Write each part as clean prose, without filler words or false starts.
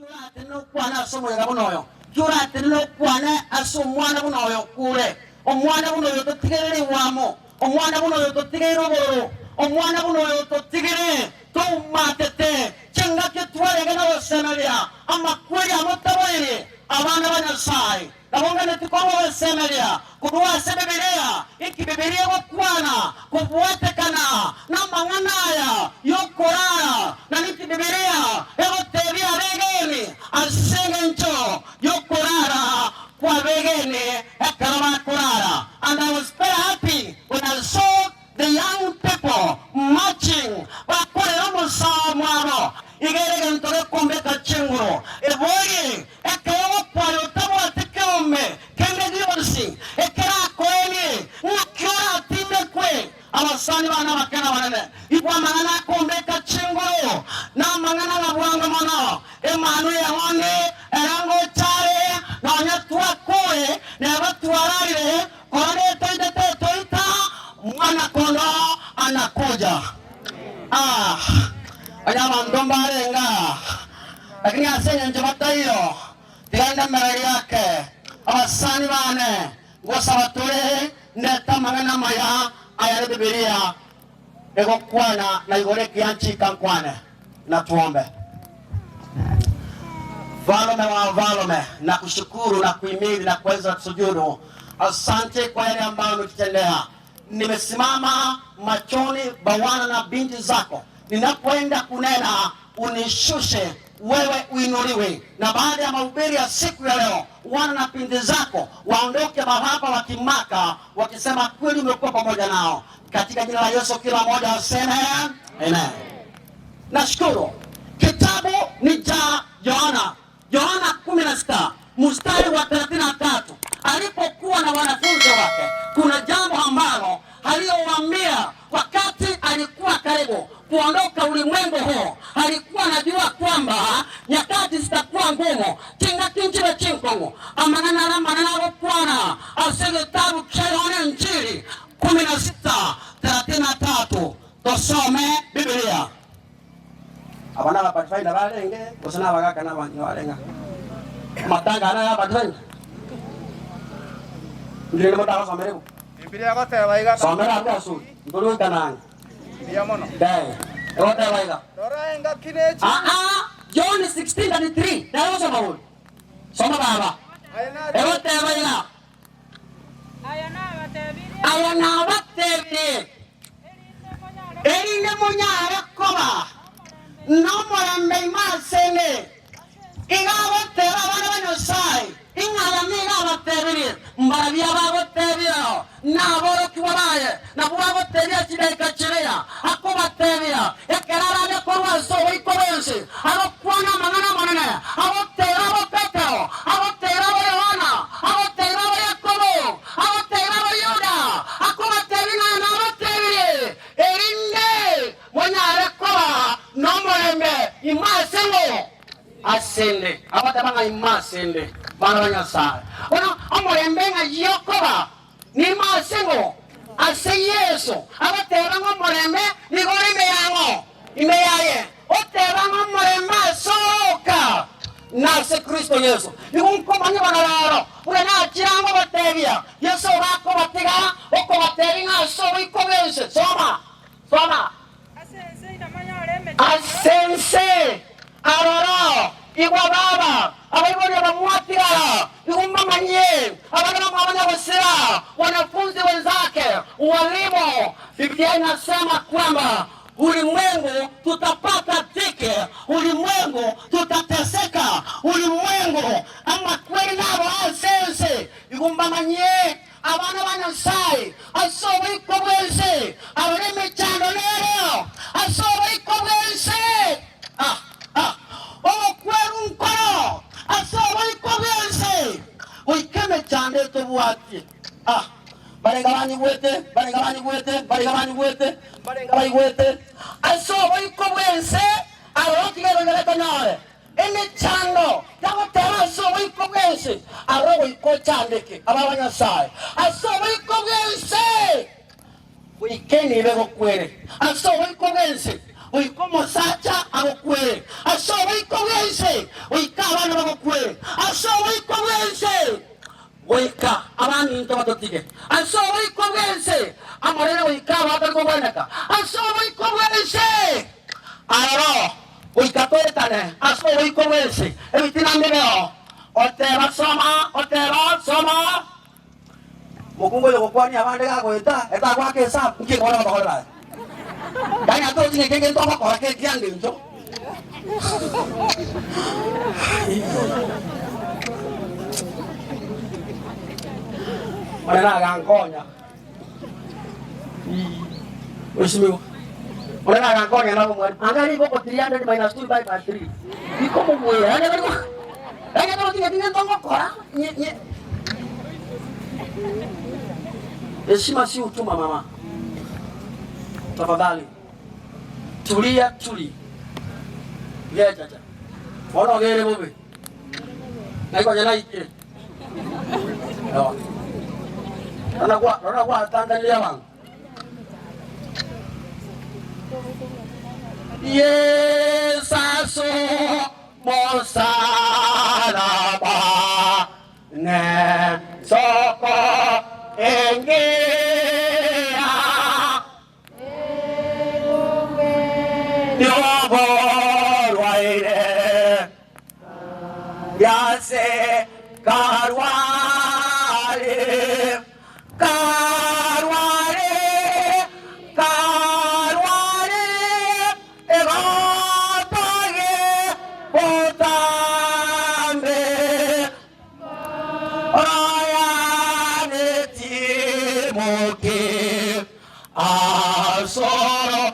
Ki oratenene okwane ase omoyega buna oyo? Ki oratenene okwane ase omwana buna oyo okure? Omwana buna oyo ototigeire rigwamo, omwana buna oyo ototigeire obororo, omwana buna oyo ototigire toumatete chingaki twarenge nogosemeria amakweri amotaboiri abana ba Nyasae. Nabo nganeti korwa ogosemeria korwa ase Bibilia, inki Bibilia egokwana kobwatekana namang'ana aya y'okorara, na ninki Bibilia egotebia abegeni ase engencho y'okorara kw'abegeni ekero bakorara. And I was very happy when I saw the young people marching, bakorera omosaomo abo, iga ere egento gekombeka chinguru. Eborie Ekero ogokwaya otabwati keombe kende gionsi ekerakoenie, ng'aki oratindekwe? Abasani bane abake na abanene, igwa amang'ana akombeka chinguru, na amang'ana ng'a bwango mono. Emanwa eyang'ondi ere ngocha are, nonya twakure, neba twararire, korende etoitete etoita, Mwana-kondoo anakuja. Ah, onye abanto mbarenge aa! Lakini ase engencho bataiyo, tiga ndemererie ake abasani baane, ngosaba tore ndete amang'ana amaya ayare Bibilia egokwana na igoro ekianchika nkwane. Na tuombe. Mfalme wa wafalme, nakushukuru na kuhimidi na kuweza kusujudu. Asante kwa yale ambayo umetutendea. Nimesimama machoni pa wana na binti zako, ninapoenda kunena unishushe, wewe uinuliwe. Na baada ya mahubiri ya siku ya leo, wana na binti zako waondoke mahapa wakimaka, wakisema kweli umekuwa pamoja nao. Katika jina la Yesu, kila mmoja aseme amen. Nashukuru. Kitabu ni cha Yohana, Yohana 16 mstari wa 33. Alipokuwa na wanafunzi wake, kuna jambo ambalo aliyowaambia wakati alikuwa karibu kuondoka ulimwengu huu. Alikuwa anajua kwamba nyakati zitakuwa ngumu, chingaki nchibe chinkong'u amang'ana ara amanene agokwana ase egetabu kia Yohana Injili 16:33. Tosome Bibilia. Aba n'Abapathfinder barenge, gose nabagaaka na abang'ina barenge aa? Amatanga aya naya Abapathfinder? Inki rende motagosomera ebuku? Bibilia egoteba iga. Somera abwo asuri, ntori goikana ang'e. Mbuya mono. Ee, egoteba iga. Rora engaki nechi. Aa, John 16:33, nere gosoma bono. Soma baba. Aye nare. Egoteba iga. Aya nabatebirie, erinde monyare koba nomorembe ime asende. Iga agoteba abana ba Nyasae, ing'a aya nigo abatebirie, mbarabwo abagotebia naborokigwa baye, nabwo agotebia chidaeka chiria, akobatebia, ekero arabe korwa ase oboiko bw'ense, agokwana amang'ana amanene, agoteba abo Petero, agoteba abo Yohana, agoteba abo Yakobo, agoteba abo Yuda, akobatebia ng'a nabatebirie, erinde monyare koba nomorembe ime ase ng'o? Asende. Agoteba ng'a ime asende, bana ba Nyasae. Bono omorembe ng'ai okoba? Nime ase ng'o? Ase Yeso. Agoteba ng'a omorembe nigo ore ime ya ng'o? Ime yaye. Oteba ng'a omorembe ase oroka nase Kristo Yeso. Nigo nkomanya bono rero, buna nachire ango gotebia, Yeso ogakobatiga, okobatebia ng'a ase oboiko bw'ense. Soma! Soma! Ase ense aroro, igwa baba, abaibori aba mwatigara, igwa mbamanyie, abana bamwabo nyagosira, wanafunzi wenzake, walimu. Biblia inasema kwamba ulimwengu tutapata dhiki, ulimwengu tutateseka, ulimwengu amakweri nabo ase ense, igwa mbamanyie. Abana ba Nyasae ase oboiko bw'ense, arore emechando nereo ase oboiko bw'ense. Ah, ah, ogokwerwa nkoro ase oboiko bw'ense, goika emechando etobwatie. Ah, mbarenga banyigwete, mbarenga banyigwete, mbarenga banyigwete, mbarenga baigwete ase oboiko bw'ense, aroro tiga eronya retonyore. Emechando yagoteba ase oboiko bw'ense, aroro goika ochandeke abana ba Nyasae ase oboiko bw'ense, goika enibo egokwere ase oboiko bw'ense, goika omosacha agokwere ase oboiko bw'ense, goika. Abana bagokwe ase oboiko bw'ense, goika abaminto batotige ase oboiko bw'ense, amorere goika abatari kogweneka ase oboiko bw'ense. Aroro goika toetane ase oboiko bw'ense, ebitina mbibeo, oteba soma, oteba soma. Mokungu oyo ogokwania abande gagoeta, etagoaka esabu, nki bono ogotokorera aye? Yaani atorochi ng'a eke egento ogokora kekiangencho. Omonene agankonya. Mheshimiwa. Omonene agankonya nabo mwalimu. Anga nigo oko 300 minus 2 divide by 3. Ikomogwera. Yaani yaani atorochi ng'a eki ngento ngokora. Nye nye Heshima si utumwa mama. Tafadhali. Tulia tuli. Gechacha. Bono ogere bobe. Nai konya naikire. Ewa. Rora gwa rora gwatantanire abanto. Yesaso mosalaba nensoko engiya Yoborwaire Yase Karwari, Karwari, Karwari, egotogie botambe. Royane timoke asoro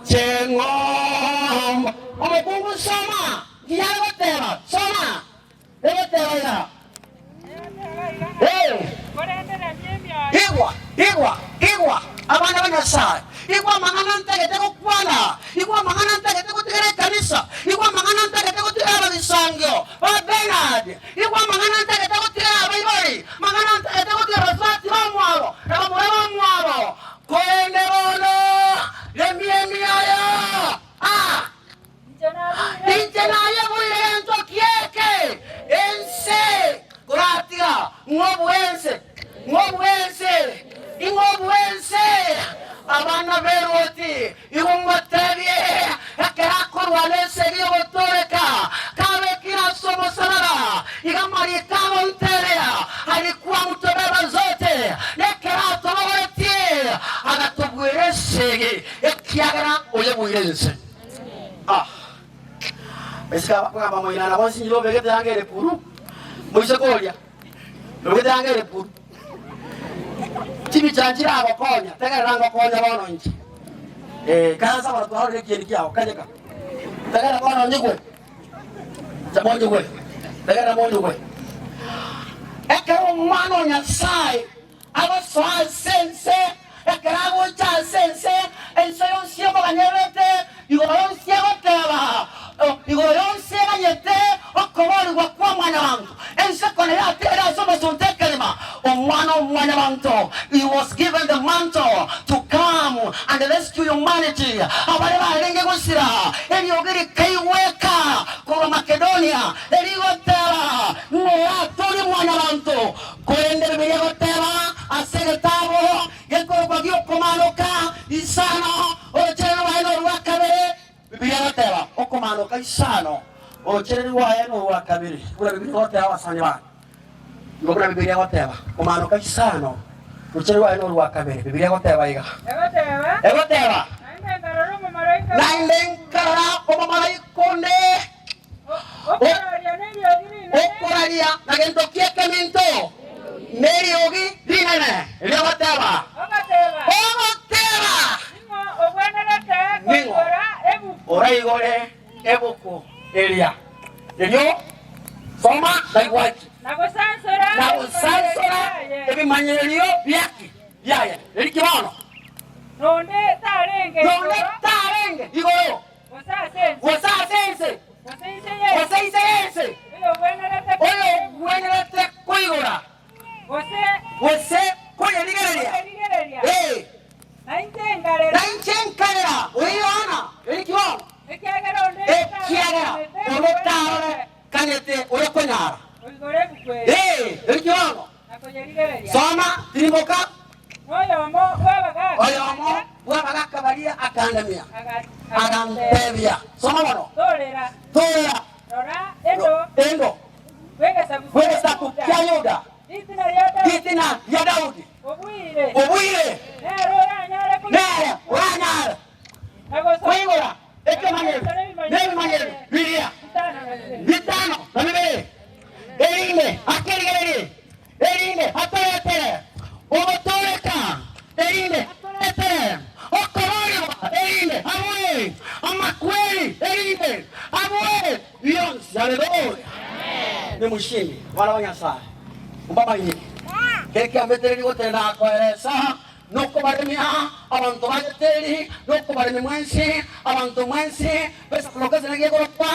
cheng'ombe. Omokungu soma, ngiya agoteba, soma, egoteba iga. Eh. Igwa, igwa, igwa, abana ba Nyasae, igwa amang'ana ntagete gokwana, igwa amang'ana ntagete gotigera ekanisa, igwa amang'ana ntagete gotigera abagisangio ba Bernard, igwa amang'ana ntagete gotigera abaibori, amang'ana ntagete gotigera abasubati bamwabo na bamura bamwabo, korende bono remia emiayo. Ah! Inche nayebuire gento ki'eke ense, koratiga ng'obue ense, ng'obue ense, ing'obue ense. Abana b'erwoti, igo mbatebie, ekero akorwana esegi y'ogotooreka, kabekire ase omosalaba, iga amariko agonteebia, Alikuwa mtobeba zote, nekero atobogoretie, agatobuera esegi, ekiagera oyebuire ense. Ah. Esika bakogamba moinana bonsi nyiro obegete yanga ere puru. Moise koria. Obegete yanga ere puru. Chibicha nchiragokonya, tegerera ngokonya bono inche. Eh, kansa bono twarorire ekieni kiao, kanyeka. Tegerera bono onyigwe. Inche monyigwe. Tegerera monyigwe. Ekero omwana o Nyasaye Agosoa ase ense, ekero agocha ase ense, ense yonsi emoganyererete, igoro yonsi egoteba, igoro yonsi eganyete okoboorigwa kwa Mwanyabanto. Ense konya yatigire ase omosunte ekerima, Omwana o Mwanyabanto, he was given the mantle to come and rescue humanity. Abaria barenge gosira, eriogi rikaigweka korwa Makedonia, erigoteba, Ng'o oratoorie Mwanyabanto? Korende Bibilia egoteba ase egetabu gekorokwa gi'Okomanoka isano, orochereri rwaye norwa kabere. Bibilia egoteba Okomanoka isano, orochereri rwaye norwa kabere. Buna Bibilia egoteba abasani bane. Igo buna Bibilia egoteba Komanoka isano, orochereri rwaye norwa kabere. Bibilia egoteba iga. Egoteba, Naende nkarora omomalaika onde. Okoraria na gento ki'ekeminto, neriogi rinene ri'ogoteba, ogoteba, Ning'o oraigore ebuku eria? Erio soma naigwaki, na gosansora ebimanyererio biaki biaye. Eri ki bono? Nonde tarenge igoro. Gose ase ense, gose inse y'ense, oyogwenerete koigora, gose koyerigereria. Ee, na inche nkarera, oyo Yohana, eri ki bono? Ekiagera onde tarorekana. Oganyete oria okonyara. Oigore ebuku eye. Ee, erio bono. Na koyerigereria. Soma, tirimboka. Noyomo bw'abagaaka Oyomo baria. bw'abagaaka baria akandemia, Agantebia. agantebia, Soma bono. Torera. Torera. Rora, endo. Endo. Bw'egesaku Bw'egesaku kia Yuda. Ritina ria Daudi. Ritina ria Daudi. Obuire. Obuire. Nere oranyare koigora. Nere oranyare koigora ekemanyero nebimanyero biria bitano na bibere, erinde akerigererie, erinde atoretere ogotooreka, erinde atoretere okoboorigwa, erinde abue amakweri, erinde abue bionsi. Haleluya! Nimushindi abana ba Nyasae, mbamanyie kekiambetereria gotenena koeresa Nokobaremia abanto ba Beteli, nokobaremia mwensi, abanto mwensi b'esakuloka esene gekorokwa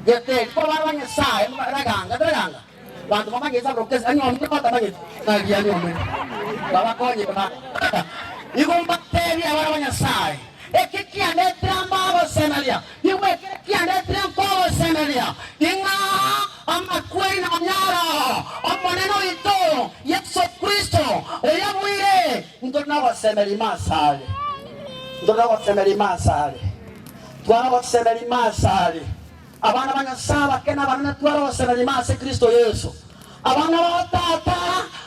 Beteli. Ko abana ba Nyasae raganga, taraganga, banto bamanye esakuloka esene, anyomire batamanyeti, ng'aki anyomire, babakonye ba Igo mbatebie abana ba Nyasae, eke kiandetire mbagosemeria, nigo ekere kiandetire nkogosemeria, ing'a Amakweri na amanyaro Omonene oito Yeso Kristo, oyabuire, ntore nogosemeria ime asare, ntore nogosemeria ime asare, tware ogosemeria ime asare, abana ba Nyasae abake na abanene tware ogosemeria ime ase Kristo Yeso, abana ba Tata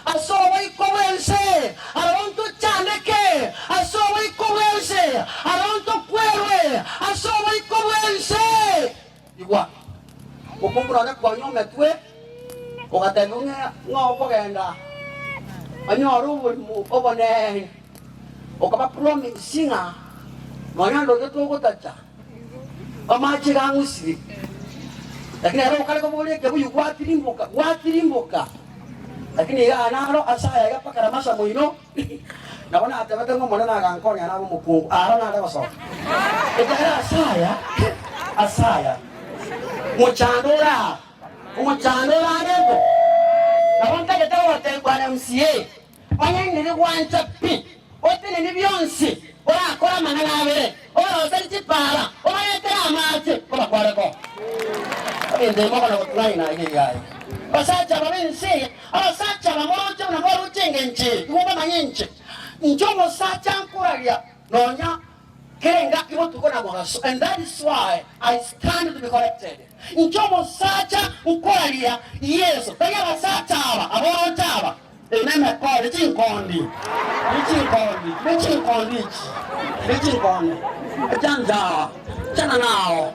ase oboiko bw'ense, aroro ntochandeke ase oboiko bw'ense, aroro ntokwerwe ase oboiko bw'ense. Igwa, mokungu nonya kwanywa ometwe, ogatebigwa ng'a ng'a okogenda onyore oborimo obonene, okaba promise ng'a nonya ndoche togotacha amache iga ang'usire, lakini ere okare koboria ekebuyu gwatirimboka gwatirimboka, lakini igaa naro ase aya iga mpaka Ramasa moino. Nabo natebete ng'a Omonene agankonya nabe omokungu, aro nare gosoka. Ekiagera ase aya, ase aya, mochando ore aa, omochando ore ang'e bo. Nabo ntagete gogotebia bwana MCA, onye ndiri gwancha pi, oteneni bionsi orakore amang'ana abere, oroserie chipara, obaretere amache, obakoreko. Ebinto ebi mokona gotung'aina iga iga iga. Abasacha aba b'ense eye Abasacha aba moroche buna mwaroche engencho eye, igo mbamanye inche. Inche omosacha nkoraria nonya kera engaki botuko na mogaso, and that is why I stand to be corrected. Inche omosacha nkoraria Yeso, tari abasacha aba aboroche aba, eye nemekori, chinkondi, ne chinkondi, ne chinkondi echi, ne chinkondi, echancha, chana nao,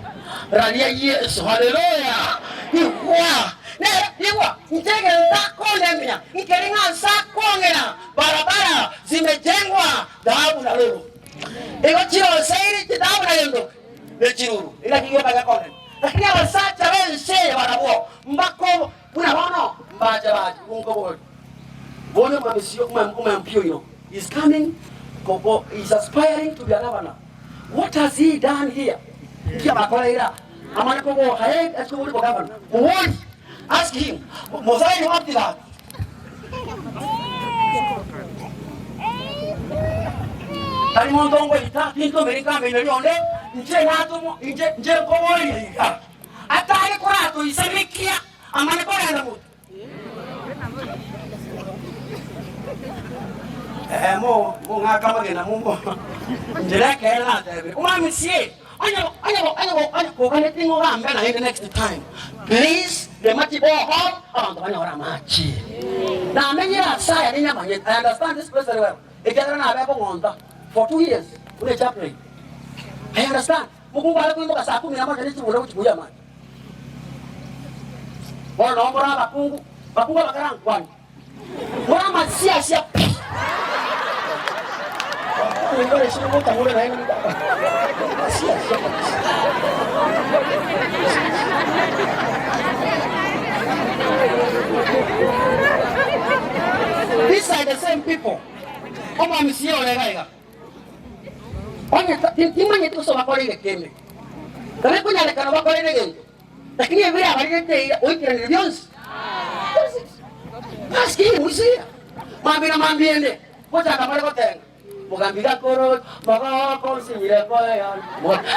raria Yeso, haleluya, igwa, nere, igwa. Inche egento akondemia nkeri ng'a ase akong'era barabara zimejengwa dhahabu na lulu. Igo chiroseiri chidhahabu na gento ki? Ne chiruru. Engaki gioka gekondemia. Lakini abasacha b'ense eye barabwo mbako buna bono mbache bache gonkoboria. Bono omwamisi omwampi oino is coming ko is aspiring to be a governor. What has he done here? Nki abakoreire aa? Amanye koboka eh ase kobori bogavana. Mobori ask him mosaini wapi gaki? Tari monto ngoita tintomeri nkambe rionde inche natomwa inche inche nkoboria iga. Atari koratoisanekia amanye kogenda motwe. Eeh mo mong'ake amagena mombo inche ekeene natebire omwamisie onye onye onye onye koganeti ng'a ogambe naende next time please rema chiborehole abanto banyore amache. Namenyire ase aya ninyamanyete I understand this place very well ekiagera nabe kong'onta for 2 years buna echaplain I understand mokungu are koimoka saa kumi na moja ne chibunda gochia koiywa amache. Bono nao more abakungu, bakungu abakarankwane, more amasiasia pi. Amasiasia kabisa. These are the same people. Omwamisia ore iga iga. Onye timanyeti gose obakoreire kende, tari konyarekana obakoreire egento, lakini ebire abarerete eira oikeranire bionsi. Maskini muisia, mambia na mambia ende, gochaka bare gotenga. Mogambi gakoro mogoko nsinyire koeyana.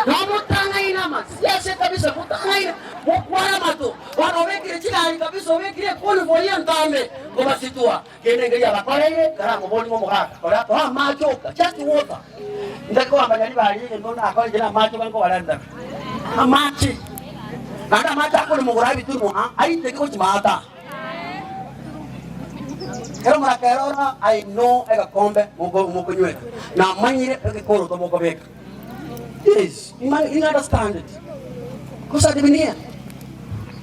Nomotang'aine amasiase kabisa motang'aine mokwane amato. Bono obekire chigari kabisa obekire econvoy entambe kobasitua. Kende nkeria abakoreire karamoborie ng'omogaka ore atoe amache oka just water. Ntari kogamba ribari egento nakore inche namache oka nkobarentera. Amache. Naende amache akore mogoro abitunwa aiteke gochia maata. Ekero morakerora I know egekombe mokonywera, namanyire egekoroto mokobeka. Yes, you understand it. Because I've been here.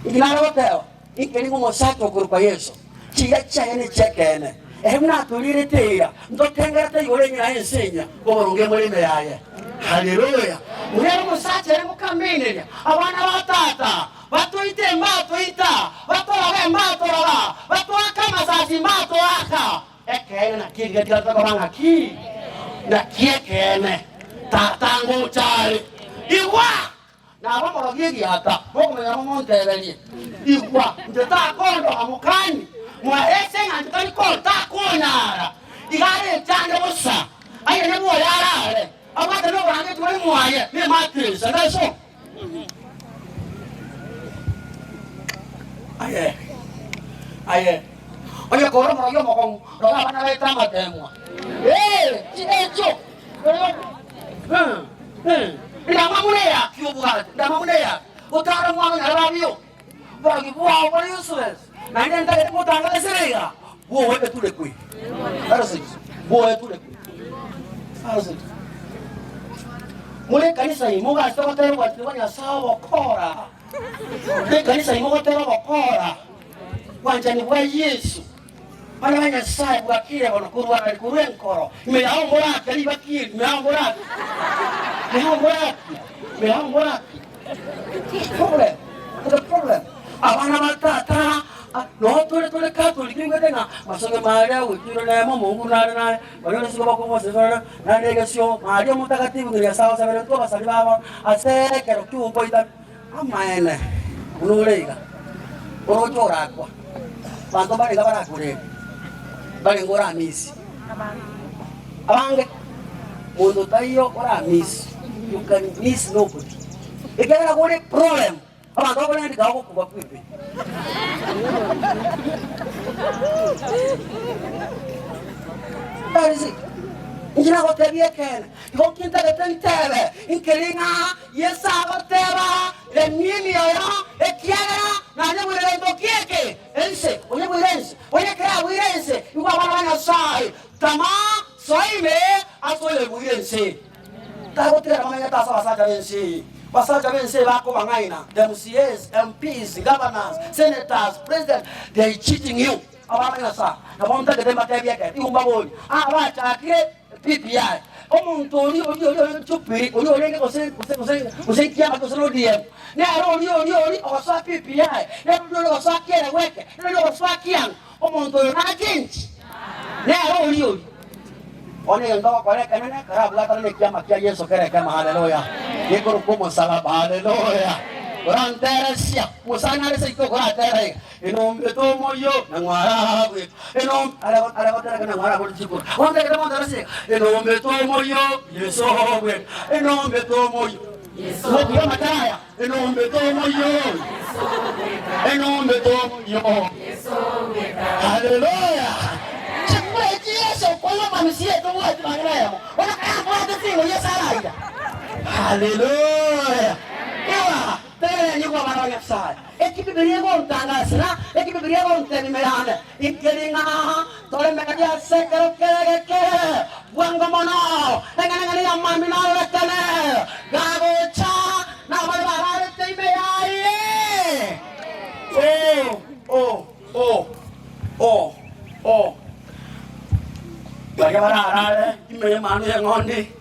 Inki nare goteba, inki nigo omosacha okorokwa Yeso, chiira chiaye nechi'ekeene. Ere buna atoriirete eira, ntotengerete igoro enyia y'ense enyia, oboronge bore ime yaye. Haleluya! Oria ere omosacha ere gokambeineria abana ba tata, Batoite mbatoita, batoroge mbatorora, batoake amasasi mbatoaka. Ekeene naki egetigara tokoba ng'aki? Naki ekeene tata ngocha are. Igwa! Naba omorogi egiata, mokomenya momonteberie. Igwa! Inche takondoka mokani, mwaye ase ng'a inche tari takonyara. Iga arechande bosa, aye nabwo oyarare, abwate noborangeti bore mwaye, ne mattress, and that's all. Aye, aye, onye kore omorogi omokong'u, rora abana baete amateemwa. Ee, chinecho. Ndamwamu neyaki obwate, ndamwamu neyaki. Otara omwana onyare babio. Borogi bwao bore useless. Naende ntagete ngotangasere iga, bwoe eture kwe. That is it. Bwoe eture kwe. That is it. Muri ekanisa ime ogachete gotera obwatani bwa Nyasae obokora. Muri ekanisa ime ogotera obokora, bwanchani bwa Yeso. Bana ba Nyasae bwakire bono korwa kare korwa enkoro. Ime yao mborake ribaki eri, ime yao mborake. Ime yao mborake. Ime yao mborake. Problem, the problem. Abana ba tata noo tore tore Catholic nimbwete ng'a masonge maria goikirwe nemo Mungu nare nare baria ore isiko bakogosesora nare egesio Maria omotakatifu ng'a Nyasae osabere intwe abasani babo ase ekero ki'ogoita amaene buna ore iga oroche orakwa banto mbarenge barakorere mbarenge oramisi abange monto taiyo oramisi you can miss nobody ekiagera kore problem. Abanto bakorendeka ogokubwa kw'ebibe. That is it. Inche nagotebia ekeene, igo ki ntagete ntebe, nkeri ng'a Yeso agoteba, Remia emioyo, ekiagera nanyebwire gento ki eke? Ense, onyebwire ense, onye kerabwire ense, igo abana ba Nyasae, tama, soa ime ase oyebwire ense. Tagotigara bamenyete ase abasacha b'ense eye. Abasacha b'ense eye bakobang'aina, the MCAs, MPs, governors, senators, president, they are cheating you. Abana ba Nyasae, nabo ntagete mbatebie ekero, igo mbaborie, aa bachakire BBI, omonto oria oria oria orenge Jubilee, oria orenge gose gose gose gose ekiama gose na ODM, nere oria oria oria ogosoa BBI, nere oria oria ogosoa kieleweke, nere oria ogosoa kiang'o, omonto oyo nachenchi, nere oria oria. Bono egento ogokora ekenene karabwatane nekiama kia Yeso kere ekemo, haleluya, gekorokwa omosalaba, haleluya. Oranteresia, omosani are seito okoratera iga, Enombete omoyio, nang'o arabweka, enom are are gotera iga nang'o arabore chikura. Bono ntagete monteresie iga, Enombete omoyio, Yeso bweka, enombete omoyio, Mokuba amatera aya, Enombete omoyio, enombete omoyio. Haleluya! Chikura echi Yeso okoigwa misia etobwati mang'ana ayamo. Bono kayabwate singo Yeso araira. Haleluya! Igwa, tegerera nyigwe abana ba Nyasaye. Eki Bibilia egontangasera, eki Bibilia egontebia yane, inkeri ng'a toremererie ase ekero kere egeke, bwango mono, eng'enang'eni y'amambia narorekane, gagocha nabaria bararete ime yaye. Oh, oh, oh, oh, oh. Baria bararare ime y'emanu y'eng'ondi,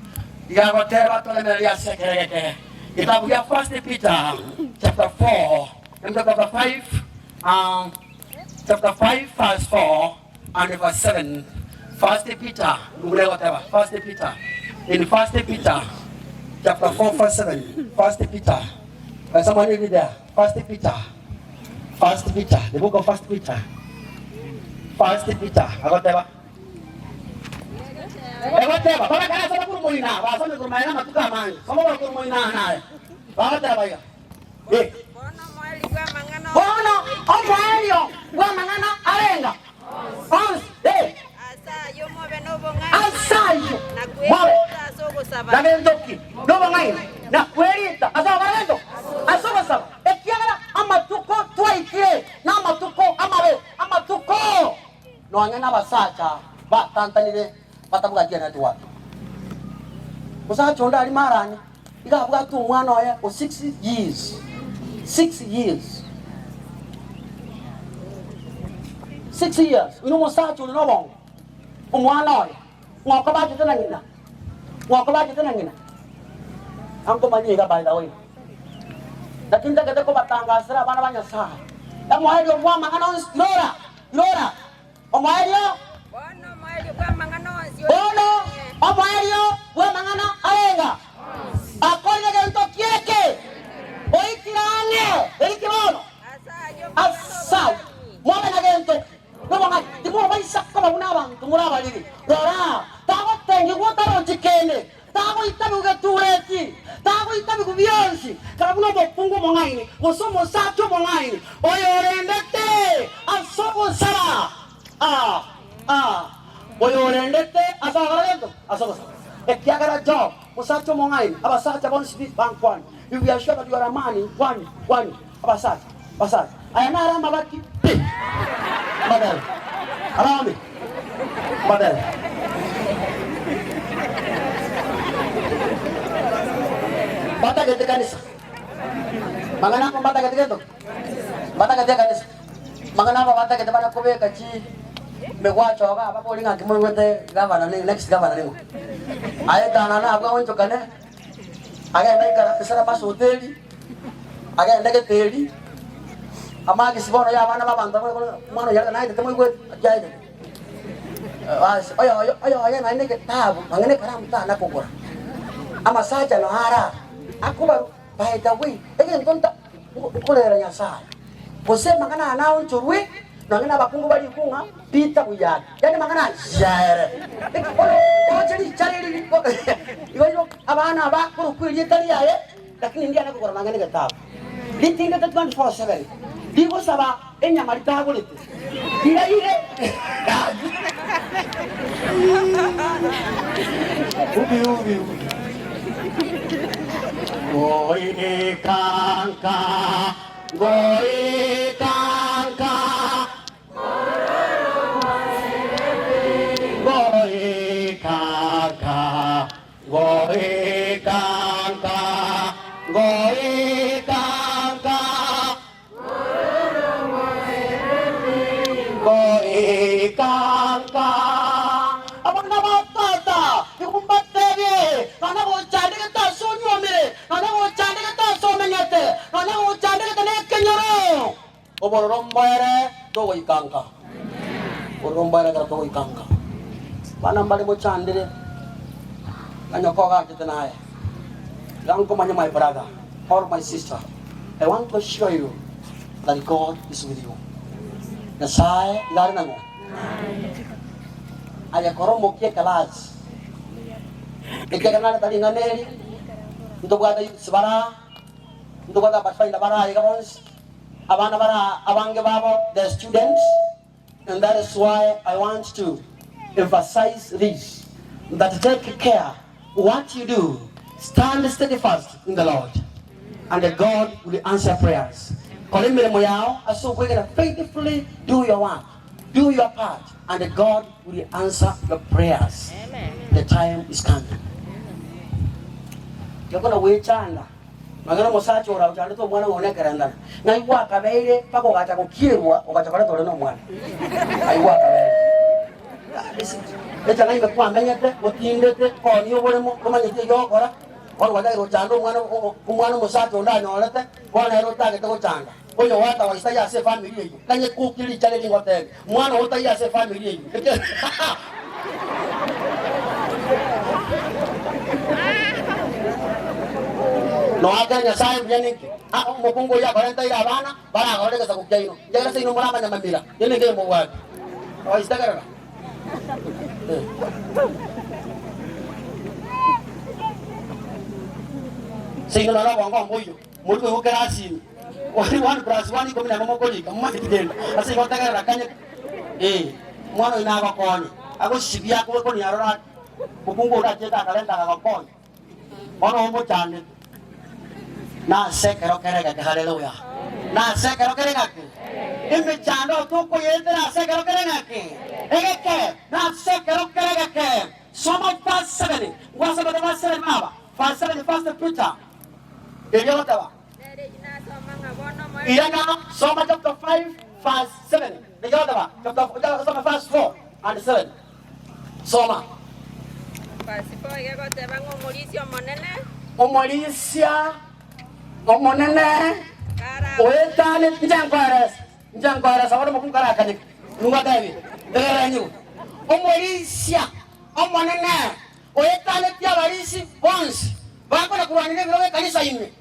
igagoteba toremererie ase ekero egeke. Getabu gia First Peter chapter 4 and chapter 5, chapter 5 verse 4 and verse 7. First Peter, buna egoteba, First Peter, in First Peter chapter 4 verse 7. First Peter, can someone read it there? First Peter, First Peter, the book of First Peter. First Peter, agoteba. Egoteba, Babekare ase abakuru moina, basome igoro maye namatuko amange. Soma abakuru moina naye. Bagoteba iga. Eh. Bono omoerio bw'amang'ana arenga onsi. Eh. Ase ayio mobe na gento ki nobong'aini na kwerita ase ogokora gento? Ase ogosaba, ekiagera amatuko twaikire namatuko amabe, amatuko nonya nabasacha batantanire batabwati enetwork. Omosacha onde aria marani iga abwate omwana oye o 6 years, 6 years, 6 years, oyio nomosacha ore nobongo, omwana oye ng'oko bachete na ng'ina, ng'oko bachete na ng'ina, ankomanya iga by the way. Naki ntagete kobatangasera abana ba Nyasae, emoerio bw'amang'ana onsi, rora, rora, Omoerio? Bono omoerio bw'amang'ana arenga akorire gento ki eke? Oikire ang'e eriki bono? Ase ayio mobe na gento ki nobong'aini, timobaisa koba buna abanto more abariri. Rora, tagotengigwa otarochi kende, tagoitabigwa getureti, tagoitabigwa bionsi, kaba buna omokungu omong'aini, gose omosacha omong'aini, oyorendete ase ogosaba. Aa, aa, oyorendete ase ogokora gento? Ase ogosaba. Ekiagera Job, omosacha omong'aini, abasacha bonsi pi bankwane, if you are sure that you are a man, nkwane, nkwane, abasacha, abasacha. Aya naro amabati pi. Mbabere. Allow me. Mbabere. Mbatagete kanisa. Mang'ana amo mbatagete gento ki? Mbatagete ekanisa. Mang'ana amo batagete bare kobeka chi migwacho iga ababori ng'aki moigwete gavana ni next gavana ning'o? Aye tanana abwo aonchokane agende aikaranse Lamas hoteli. Agende Geteri, amagisi bono y'abana b'abanto abwo omwana oyio naetete moigwete? Naki aetete? Basi oyoyo oyoye naende egetabu nonya na ekaramu tana kogora. Amasacha noo ara akobarwa by the way, egento nta nkorera Nyasaye, gose amang'ana aya naonchorwe nonya na abakungu barikwe ng'a Peter buyaki, yaani amang'ana aya yaere. Eki bono oroche richara eri riko igo igo abana aba korokwa erieta riaye. Lakini ndiana kogora nonya negetabu ritindete 24/7 rigosaba enyama ritagorete riraire Ubi ubi ubi Goikanka goikanka Goikanka Ngoika nka, ngoika nka, ngoika nka. Abana ba tata, nigo mbatebie, nonya gochandegete ase onyuomire, nonya gochandegete ase omenyete, nonya gochandegete nekenyoro, obororo mboere togoika nka. Obororo mboere ekero togoika nka. Abana mbare mochandire, na nyoko ogachete naye. Iga nkomanye my brother or my sister, I want to assure you that God is with you. Nyasaye iga are nang'o? Aye kora omokia ekelasi, ekiagera nareta ring'ana eri, ntobwate youths bara, ntobwate abapathfinder bara iga bonsi, Abana bara abange babo the students and that is why I want to emphasize this that take care what you do stand steadfast in the Lord and God will answer prayers kora emeremo yao ase okwegena faithfully do your work do your part and God will answer your prayers the time is coming Yokona gwechanda Nonya nomosacha ore ochandete omwana one ekerengano, ng'ai gwakabeire mpaka ogacha gokierwa ogacha koreta ore nomwana? Ng'ai gwakabeire? Echa naime kwamenyete, otindete, koonia oboremo, tomanyeti eyio ogokora, bono gwachakire gochanda omwana omwana omosacha onde anyorete, bono nere otagete gochanda. Oyo gwatawaisa taiyo ase efamiri eyio, kanye kokia richare eri ngotebie, mwana oo taiyo ase efamiri eyio. Noakere Nyasae mbuya ninki? Ah, omokungu oyio akorentaire abana, baragorore egesaku kiaino. Ekiagera seino more abanyamamira, inwe ninki mobwate? Oisitegerera. Eh. Seino noro obongo mboiyo, mori koigwa kerasi ime. One one plus one ikomi nemo mokorika, momanyeti kende. Ase igo tegerera kanyeka. Ee, omwana oyio nagokonye, agosibia akoe arore ake. Mokungu onde achiete akarenta agagokonya. Bono omochandete. Nase ekero kere egeke, haleluya! Nase ekero kere ng'aki? Emechando tokoyeetera ase ekero kere ng'aki? Egeke. Nase ekero kere egeke. Soma verse 7. Ngwasomete verse 7 baba? Verse 7 First Peter. Erio ogoteba. Irana soma chapter 5 verse 7. Naki ogoteba? Chapter soma verse 4 and 7. Soma. Verse 4 egegoteba ng'a omorisia omonene. Omorisia omonene oetane inche nkoeresa inche nkoeresa bono omokungu karakanyeke ningotebie ntegerere nyigwe omorisia omonene oetanetie abarisia bonsi bakona korwanera ebirogo ekanisa ime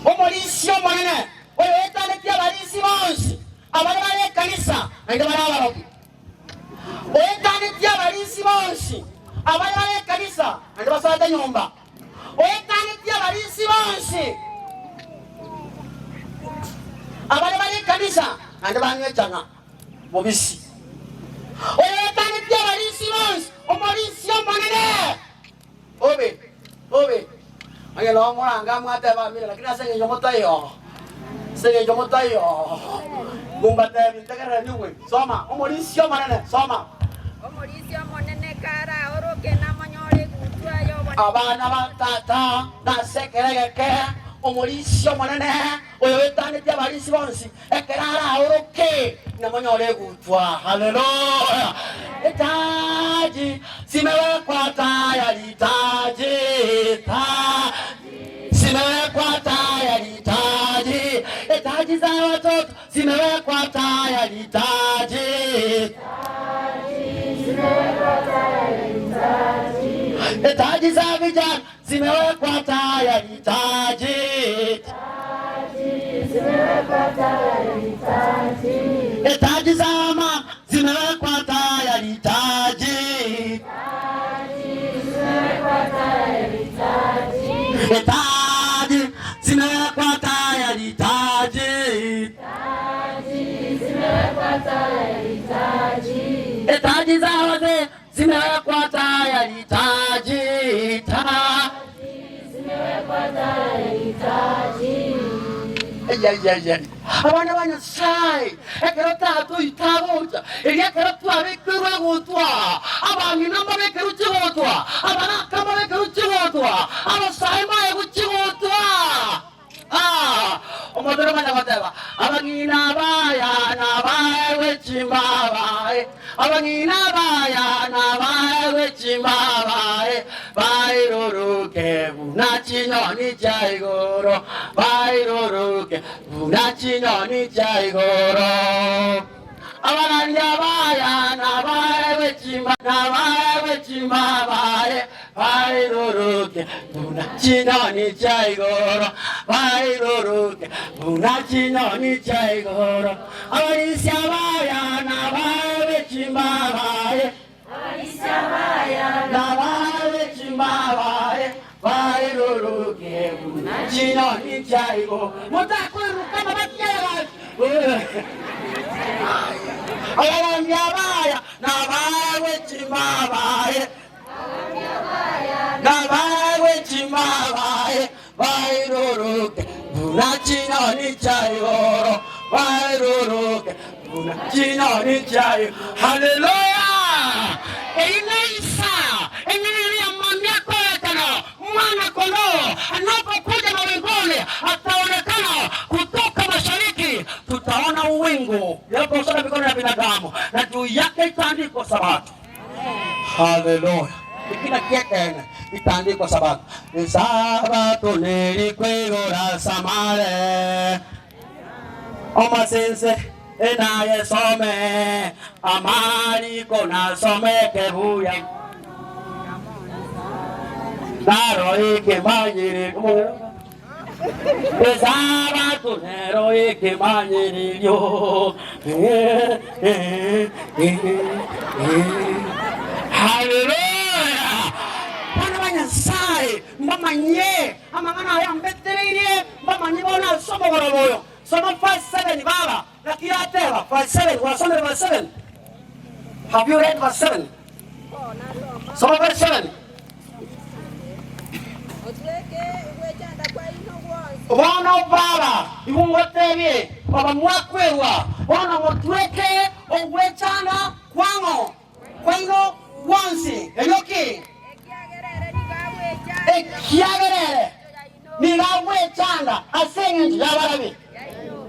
omorisia omonene oyoetanetie abarisia bonsi Abare bare ekanisa naende bare abarogi. Oetanetie abarisi bonsi abare bare ekanisa naende basoete nyomba. Oetanetie abarisi bonsi abare bare ekanisa naende banywa echang'a bobisi. Oyoetanetie abarisi bonsi, omorisia omonene. Obe, obe, onye noo moranga mwateba amina, lakini ase engencho motaiyo, ase engencho motaiyo, mumbatebi ntegerere nyigwe. Soma, omorisia omonene, soma. Omorisia omonene karaoroke namonyore egutwa y'obonene. Abana ba tata, nase ekero egeke, omorisia omonene, oyoetanetie abarisia bonsi, Ekero araoroke, namonyore egutwa. Haleluya! Etaji simewekwa tayari, taji, taji simewekwa tayari, taji, etaji za watoto simewekwa tayari, taji, etaji za vijana zimewekwa tayari, taji, taji za mama zimewekwa tayari, taji, taji zimewekwa tayari, taji, taji za wazee zimewekwa tayari taji ta Abana ba Nyasae, ekero tata oito agocha, erio ekero twabekerwe egutwa, abang'ina mbabekerwe chigutwa, abaraka mbabekerwe chigutwa, abasae mbaegwe chigutwa. Ah, omonto nomanya goteba, Abang'ina abaya nabaegwe chimbabae, abang'ina abaya nabaegwe chimbabae, bairuruke buna chinyoni chia igoro, bairuruke buna chinyoni chia igoro. Abarandia abaya nabaegwe chimba, nabaegwe chimbabae, bairuruke buna chinyoni chia igoro, bairuruke buna chinyoni chia igoro. Abarisia abaya nabaegwe chimbabae, nabaegwe chimbabae, bairuruke buna chinyoni chia igoro. Motakoiruruka amabati y'abantu. Abarandia abaya nabaegwe chimbabae, nabaegwe chimbabae, bairuruke buna chinyoni chia igoro, bairuruke buna chinyoni chia igoro. Haleluya! Eyio neisa eng'eneno ya mambia korekana mwana kondoo anapokuja mawinguni ataonekana kutoka mashariki, tutaona uwingu yaposona mikono ya binadamu na juu yake itaandikwa Sabato. Haleluya! Ikina kiekene itaandikwa Sabato. Ni Sabato nilikwigura samale omasense enayesome amariko nasomeke buya naro ikemanyire Esabato nero ikemanyiririo Haleluya! Bana ba Nyasaye. mbamanyie amang'ana aya ambetereirie, mbamanyie bono ase omogoroba oyo. Soma verse 7 baba, naki yateba, verse 7, gwasomire verse 7? Have you read verse 7? Soma verse 7. Bono baba, igo ngotebie, baba mwakwerwa, bono motweke ogwechanda kwang'o kwaino gwonsi. Erio ki? Ekiagera ere nigo agwechanda ase engencho y'abarabi.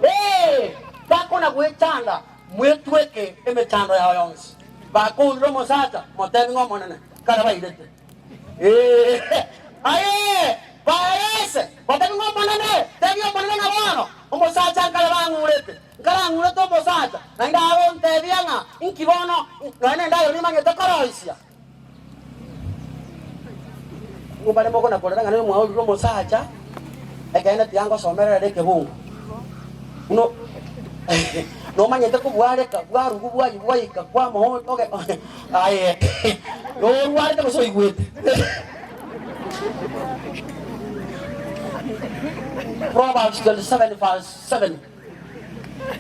Ee, takona gwechanda, mwetweke emechando yao yonsi. Bakourire omosacha, motebi ng'a Omonene kare bairete. Ee, aye, baerese, batebi ng'a Omonene, tebia Omonene ng'a bono omosacha nkare bang'urete, nkarang'urete omosacha, naende agontebia ng'a inki bono, nonya nendagera nimanyete koroisia. Nigo bare mokona korera ng'a nomwaorire omosacha, ekeene tiga ngosomerere ere ekebungo. Buna nomanyete kobwareka bwarugu bwayia bwaika kwamoa oge aye norwarete gose oigwete. Proverbs 27 verse 7.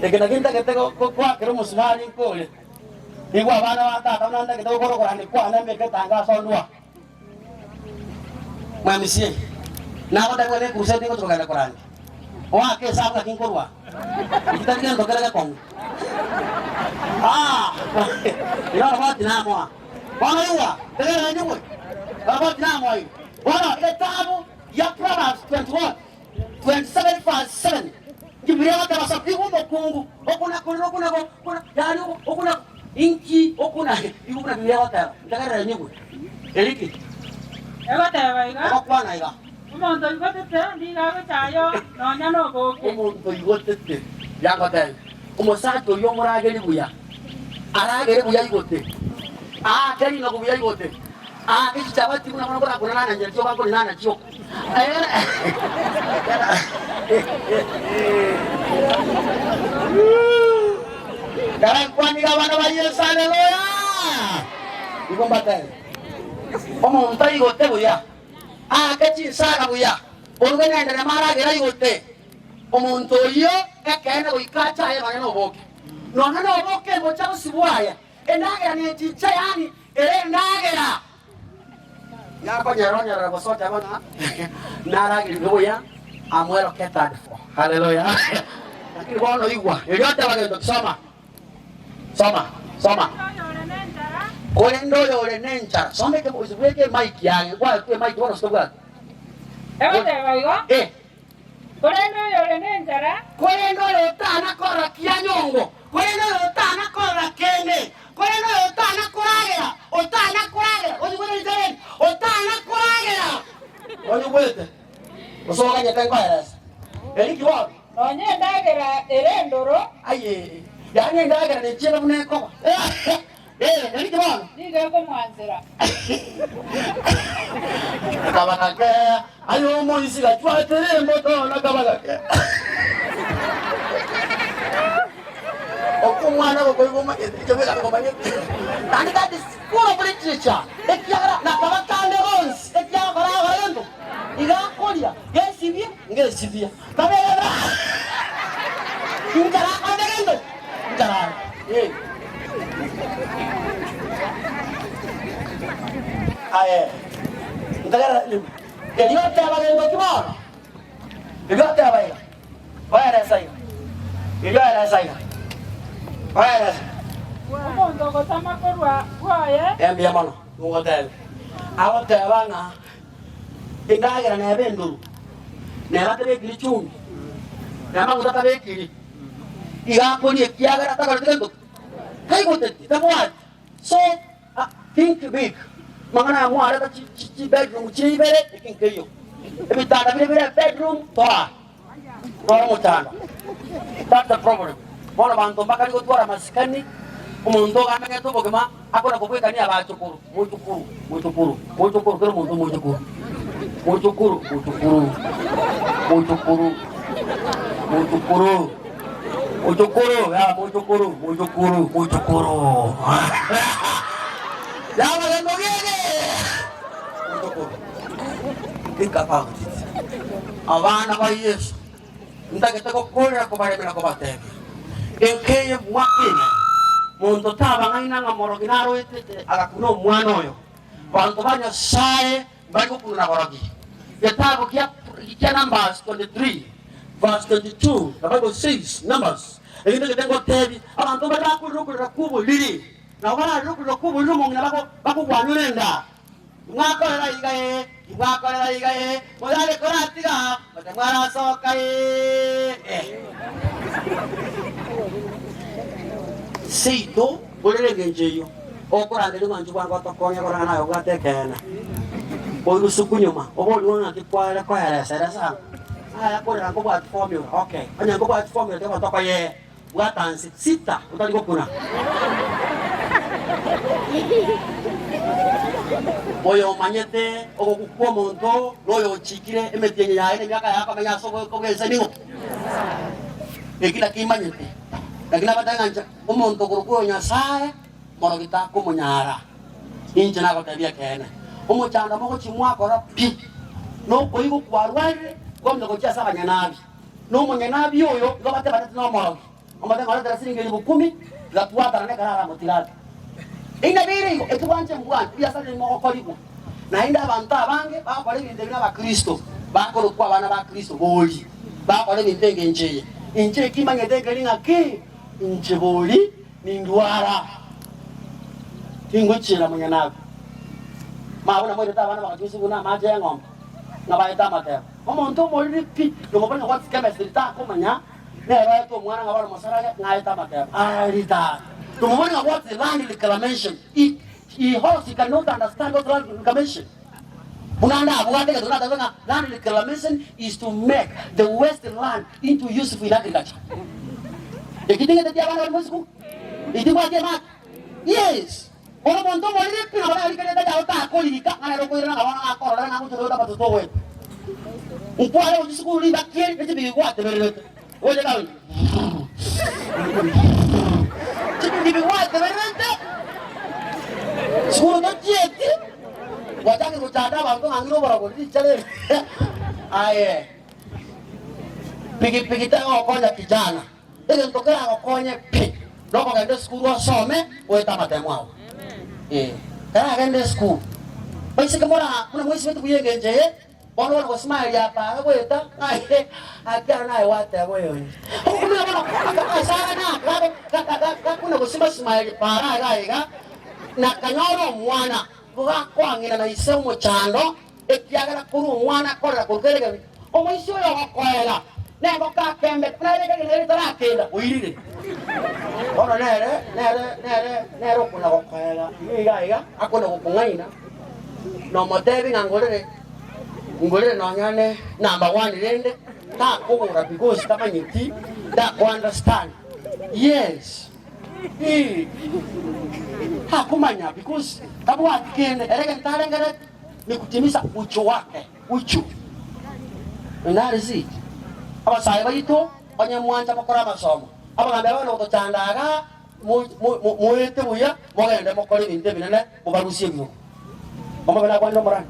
Eke nakio ntagete goakera omosumari nkore. Igwa abana ba tata buna ntagete gokora okorania kwane mbeke etangaso ndua. Mwamisie, nagotebiwa ne crusade ngochia kogenda korandia. Oake esabu naki nkorwa. Eki tari gento kere gekong'u. Ah, ira oroboti namoa. Bono igwa, tegerera nyigwe. Oroboti namoa iga. Bono egetabu gia Proverbs 21, 27 verse 7. Bibilia egoteba soka igwa omokungu okuna korera okuna okuna yaani okuna inki okuna igwa buna Bibilia egoteba. Ntegerere nyigwe. Eriki. Egoteba iga. Egokwana iga. Omonto oigotete nigo agochayo nonya noboke. Omonto oigotete yagotebia omosacha oyio omorageri buya, aragere buya aigote, aake rinogu buya aigote, aake chichabati buna bono korakuna nana nchera chioka nkori nana chioka. Karankwanire abana ba Yeso, Haleluya! Igo mbatebie, omonto aigote buya, aake chinsaga buya, oruge nenderema aragere aigote, omonto oyio ekeene goika achaye nonya noboke. Nonya noboke mbocha bosibwa aye, endagera nechicha, yaani ere endagera. Nakonyeronyerera gose oteba ng'a naragerigwe buya, I'm well catered for. Haleluya. Lakini bono igwa, erio oteba gento ki? Soma, soma, soma. Korende oyore nenchara, soma eke bweke emic yaye, nkwaetwe emic bono gose tobwati? Egoteba igo, Eh. Korende oyore nenchara. Korende oyo otana korora kianyongo, korende oyo otana korora kende, korende oyo otana koragera, otana koragera, onyigwete ritebe eri, otana koragera. Onyigwete? Gose oganyete nkoeresa? Eri ki bono? Nonya endagera ere endoro. Aye, yaani endagera nechiebe buna ekoba. Eh, eri ki bono? Nigo ekomwansera. Akaba gake, aye omoisi gachwatire emboto nakaba gake. Okwo omwana gokoigwa omanyete, ekio bweka komanyete. Naende that is full of literature, ekiagera nakaba kande gonsi, ekiagera koragora gento, iga akoria, gesibie, ngesibia. Kabere inchara akonde gento, inchara are. Eh. Aye, ntegerera nyuma. Erio oteba gento ki bono? Erio oteba iga, oeresa iga. Erio oeresa iga, oeresa. Omonto ogotama korwa bwoye. Mbuya mono, ngotebe. Agoteba ng'a endagera nebe endoru, neba tebekiri chumbi, na amaguta tabekiri, iga akoria ekiagera takoreti gento ki? Taigoteti, tabwati. So, think big. Amang'ana aya mwareta chi bedroom chire ibere, eki nkeiyo. Ebitanda bire bire bedroom, toa. Noro omochando. That's the problem. Bono banto mbakari gotwara amasikani, omonto iga amenyete obogima akona kobwekania abachukuru, mochukuru, mochukuru, mochukuru, kera omonto omochukuru, mochukuru, mochukuru, mochukuru, mochukuru. Mochokoro, ya mochokoro, mochokoro, mochokoro. Ya magendo gege. Mochokoro. Think about it. Abana ba Yeso, ntagete gokorera kobaremera kobatebia, Enka eye mwakina, monto tabang'aina ng'a morogi naroetete agakuna omwana oyo. Banto ba Nyasae mbari gokuna na borogi. Getabu gia kia Numbers 23 verse 22, the Bible says, Numbers, egento gete ngotebi, abanto mbare bakorire okorera kw'oboriri, nabo bararire okorera kw'oboriri omong'ina bako bakogwanyora enda. Timwakorera iga ee, timwakorera iga ee, moyare koratiga, gose mwarasoka ee. Seito orere engencho eyio, okorangeria omwanchi bwango otokonye korora naye obwate ekeene. Oirusuku nyuma, oborigwe ng'aki kware koeresa eresa ng'a aya korera nkobwati formula, okay, onye nkobwati formula tiga tokoyee. Bwata nse sita otari gokuna. Oyomanyete ogokwa kw'omonto noyochikire emetienyi yaye na emiaka yaye akomenya ase oboiko bw'ense ning'o? Eki nakio imanyete, naki nabatebie ng'a inche omonto okorokwa oyo Nyasae morogi takomonyara. Inche nagotebia ekeene, omochando mogochia mwakora pi, nokoigwa kwarwarire kwamanya gochia ase abanyanabi. Na omonyenabi oyo igo batebanete nomorogi, omote ng'a oretera siringi elifu kumi, tigatwatanana ekero aramotige ake. Inabere igo, eki bwanche mbwanche, ebiasara ebi mogokorigwa. Naende abanto abange bagokora ebinto ebi nabakristo, bakorokwa abana ba Kristo bori, bagokora ebinto engencho eye. Inche eki manyete nkeri ng'aki, inche bori nindwara, tingochiera monyenabi. Mabuna moirete abana bagachusia buna amache y'eng'ombe, ng'a baete amatebo. Omonto omoriri pi, nomobani ng'a what's chemistry takomanya, nere oete omwana ng'a bono mosarage ng'a aete amatebo. Aye tata. Nomobani ng'a what's land reclamation, he, he holds he cannot understand what land reclamation. Buna ndabwate egento ndatebe ng'a land reclamation is to make the waste land into useful in agriculture. Eki ting'eteti abana bari mosukuru? Itibwati emaki? Yes. Bono omonto omoriri pi nabo narike rieta riao takorika, ng'a nere okoirana ng'a bono nakororere ng'a ngochia goeta amatuko ogoeta. Nkware gochia sukuru ringaki eri ne chipigipigi gwatebererete, gocha etaoni chipigipigi gwatebererete, sukuru tochieti, gwachakire gochanda abanto ng'a ng'ina oboragori richare eri aye pigipigi tegokonya kijana. Egento keragokonye pi nokogenda esukuru osome oete amatemo ao. Ee, karagende esukuru. Baiseke mora buna mwaisibeti buya engencho eye, bono bono gosimaeria apara goeta ng'a aki aro naye gwateba oyonde. Okumenya bono aka asara naka gakuna gosimasimairia para iga iga, nakanyora omwana gakoang'ina na ise omochando, Ekiagera korwa omwana akorera korwa kera egento, omoisia oyo ogokoera nengoko akembete, buna ere ekegena ere etarakenda, oirire. Bono nere, nere, nere, nere okona gokoera iga iga iga, akona gokong'aina, nomotebi ng'a ngorere, ngorere nonya ne number one rende, takogora because tamanyeti, tako understand. Yes. Ee, takomanya because tabwati kende, ere egento arengereti. Ni kutimiza uchu wake, uchu. And that is it. Abasae baito onye mwancha mokore amasomo, abagambi aba bono gotochanda igaa, mo- mo- mo- moete buya, mogende mokore ebinto ebinene, mobarusie ebirogo. Omobe nakwanire omorani.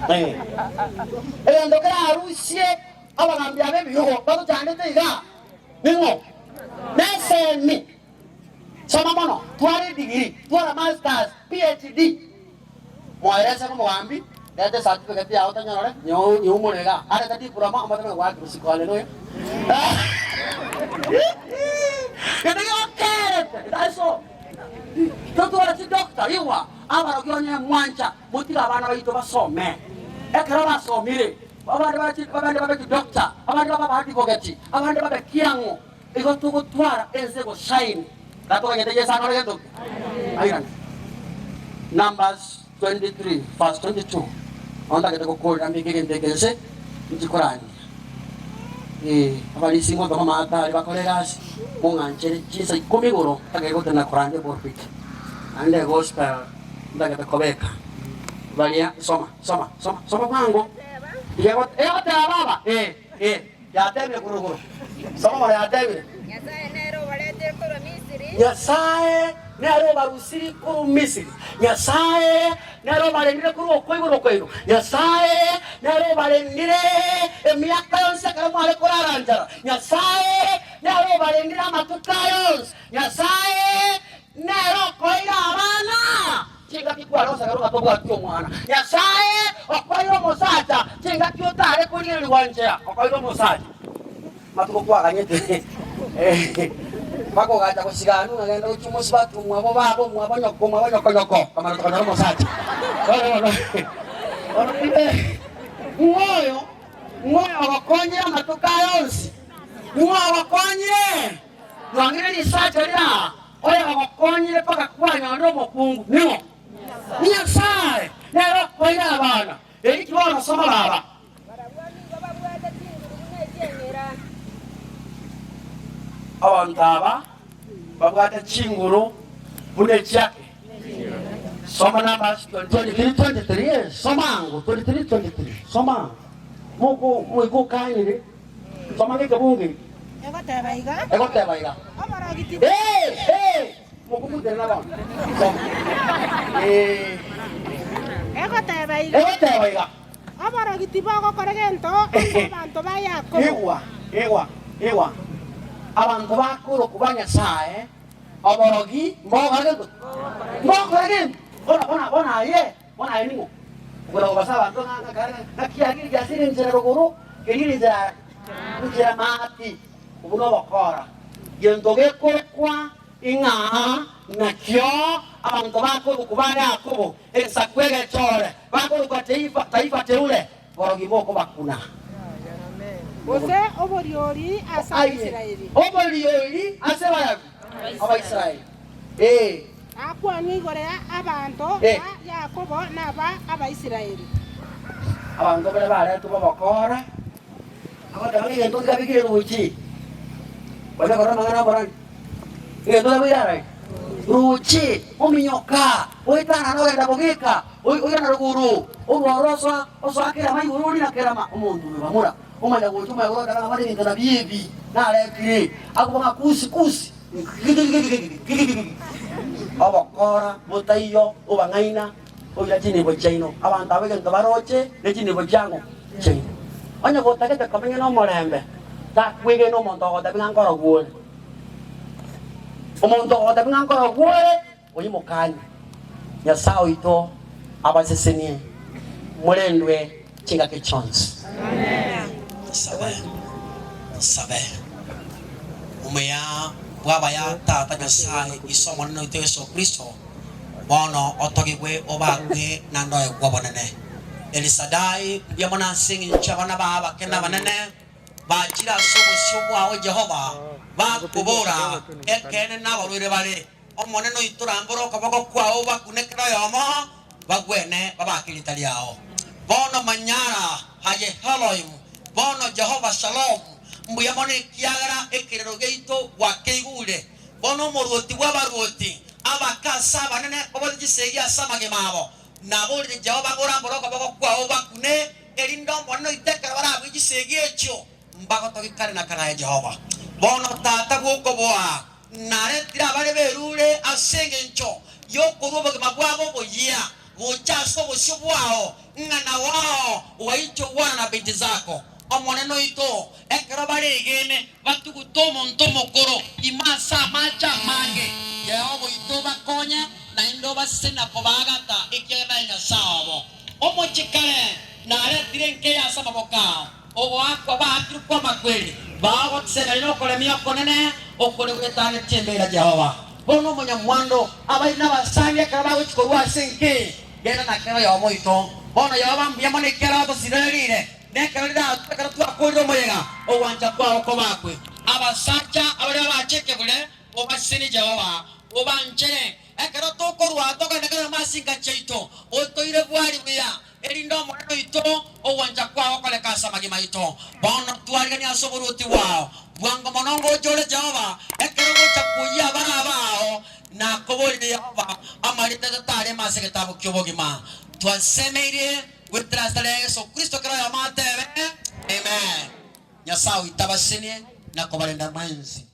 Eh. Egento kerarusie abagambi aba ebirogo batochandete igaa, ning'o? Nesemi. Soma mono, twara edigiri, twara masters, PhD. Moerese omogambi, reta ecertificate yao tonyorore, nyeumore igaa. Arete diploma omotebe ng'a gwakire osiko haleluya. Gento gegokerete, that's all. Totware chidoctor, igwa, abarogi onye mwancha, motige abana baito basome. Ekero basomire, abande abande babe chidoctor, abande babe abaadvocate, abande babe kiang'o. Igo togotwara ense egoshine gatoganyete Yeso anore gento ki? Airane. Numbers 23 verse 22 Nabo ntagete gokorera mbeke egento eke nse inchi korandia. Ee, abarisia ngotoma amato aria bakore egasi, mong'anchere chinsa ikomi igoro ntagete gotenena korandia epulpit. Naende egospel ntagete kobeka baria soma soma soma soma bwango. Egoteba baba ee ee. Yatebire korwa igoro. Soma mono yatebire. Nyasae nere obaretire korwa Misiri. Nyasae nere obarusirie korwa Misiri, Nyasae nere obarendire korwa okoiborwa kwaino, Nyasae nere obarendire emiaka yonsi ekero mware korara nchara, Nyasae nere obarendire amatuko aya onsi, Nyasae nere okoeire abana chingaki kware gosaberwa ng'a tobwati omwana, Nyasae okoeire omosacha chingaki otare korigererigwa nchera, okoeire omosacha. Amatuko kwaganyete mpaka ogacha gosiganwa ng'a genda gochia omosubati omwabo baba omwabo nyoko omwabo nyoko nyoko okamanya tokonyora omosacha. Bono bono bono rende ng'o oyo ng'o oyo ogokonyire amatuko aya onsi? Ng'o ogokonyire? Twang'ire risacha rire aa, oyo ogokonyire mpaka kwanyorire omokungu ning'o? Nyasae nere okoire abana. Eri ki bono soma baba. Barabwo nigo babwate chinguru buna echi'eng'era. Abanto aba babwate chinguru buna echiake. Soma Numbers 23, 23, eh, soma ango 23, 23, soma ango. Moko moika okanyire, soma ng'ekebungo eke. Egoteba iga. Egoteba iga. Oborogiti. Eh, eh, mokomuterera bono. Soma. Eh. Egoteba iga. Egoteba iga. Oborogi tibogokora gento ase abanto ba Yakobo. Igwa, igwa, igwa, abanto bakorokwa ba Nyasae, oborogi mbogokora gento? Mbogokora gento. Bono, bono, bono aye, bono aye ning'o? Okona kobasa abanto ng'a ng'a kare ng'a kiagire giasire enchera rogoro, kerire enchera enchera maati, obwo nobokora. Gento gekorokwa Ing'a nakio abanto bakorokwa ba Yakobo, egesaku egechore, bakorokwa taifa, taifa teule, borogi bokobakuna. Gose oboriori ase Aye, Abaisraeli. oboriori ase barabwo Abaisraeli. Ee. Akwanwe igoro ya abanto Eh. ba Yakobo na aba Abaisraeli. Abanto baria baretwe b'obokora, bagoteba ng'a egento nkabekire roche, baria korora amang'ana amorani. Egento naboire arari, roche, ominyoka, oetana nogenda bogeka, oirana rogoro, orworo osoa osoa kerama igoro orina kerama, omonto oyo bamura, omanya gocha omanya korotana ng'a bono ebinto nabio ebi naretire, akoba ng'a kusi kusi, Obokora botaiyo obang'aina oira chinibo chiaino, abanto aba egento baroche ne chinibo chiang'o chiaino. Onye gotagete komenya nomorembe, takwegena omonto ogotebia ng'a nkorogwa ore. Omonto ogotebia ng'a nkorogwa ore, oyio mokanye. Nyasae oito abasesenie, morendwe chingaki chionsi. Tosabe, tosabe. Omuya bw'abaya Tata Nyasae, Iso Omonene oito Yeso Kristo, bono otogigwe obakwe naende oegwe obonene. Elisadai, mbuya mono ase engencho y'abana bao abake na abanene, Bachire ase obosio bwao, Jehova, bakobora, Ekeene nabarwaire bare. Omonene oito rambora okoboko kwao obakune kera oyomo, bagwene babake erieta riao. Bono manyara, aye Elohim, bono Jehova Shalom, mbuya mono ekiagera ekerero giaito gwakeigure. Bono omoruoti bw'abaruoti, abake ase abanene babwate chisegi ase amagima abo. Naborire Jehova ng'a orambore okoboko kwao obakune, Erinde Omonene oite ekero barabue chisegi echio, mbagotogie kare na kare aye Jehova. Bono Tata bw'okoboa, naretire abare berure ase engencho y'okorua obogima bwabo oboyia gocha ase obosio bwao, ng'a nao gwaichogwana na binti zako. Omonene oito, ekero baregene, batugute omonto omokoro ime ase amache amange. Jehova oito obakonye, naende obasesenie na kobaagata, ekiagera naye Nyasae obo. Omochie kare naretire enkeya ase amaboko ao, ogoakwa baakirwe kw'amakweri, bagotisemeria nokoremia okonene okore gwetanetie embere ya Jehova. Bono omonyamwando, abairi na abasangi ekero bagochia korwa ase enkeya, genda na kera oyomo oito. Bono Yehova mbuya mono ekiagera gwatosirereire, na ekero riratwe ekero twakorire omoyega, ogwancha kwao kobakwe. Abasacha abaria babache ekebure, obasesenie Jehova, obanchere. Ekero tokorua togende kare namasinka chiaito, otoire bwari buya, erinde Omonene oito ogwancha kwao koreka ase amagima aito. Bono twariganie ase oboruoti bwao. Bwango mono ngocha ore Jehova, ekero ogocha kwoyia abare abao, nakoborire Yehova amarieta aito tareme ase egetabu ki'obogima. Twasemeirie goetera asare Yeso Kristo kera oyomo atebe, Amen. Nyasae oito abasesenie na kobarenda mwensi.